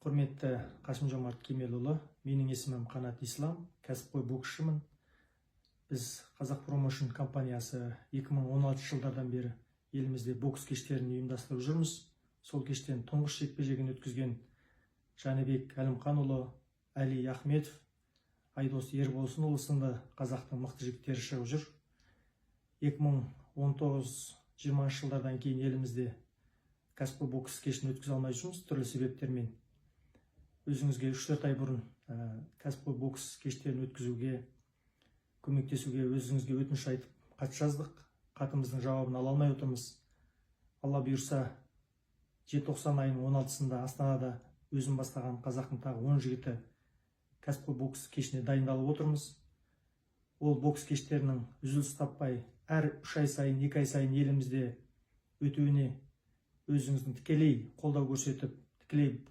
Құрметті Қасым Жомарт Кемелұлы, менің есімім Қанат Ислам, кәсіпқой боксшымын. Біз, Қазақ Промоушн компаниясы, 2016 жылдардан бері елімізде бокс кештерін ұйымдастырып жүрміз. Сол кештен тұңғыш жекпе жегін өткізген Жәнібек Әлімханұлы, Әли Ахметов, Айдос Ерболсынұлы сынды қазақтың мықты жігіттері шығып жүр. 2019-20 жылдардан кейін елімізде кәсіпқой бокс кешін өткізе алмай жүрміз түрлі себептермен. Өзіңізге 3-4 ай бұрын кәсіпқой бокс кештерін өткізуге көмектесуге өзіңізге өтініш айтып, хат жаздық. Хатымыздың жауабын ала алмай отырмыз. Алла бұйырса, желтоқсан айының 16-сында Астанада өзім бастаған қазақтың тағы 10 жігіті кәсіпқой бокс кешіне дайындалып отырмыз. Ол бокс кештерінің үзіліс таппай, әр 3 ай сайын, 2 ай сайын елімізде өтуіне өзіңіздің тікелей қолдау көрсетіп, тікелей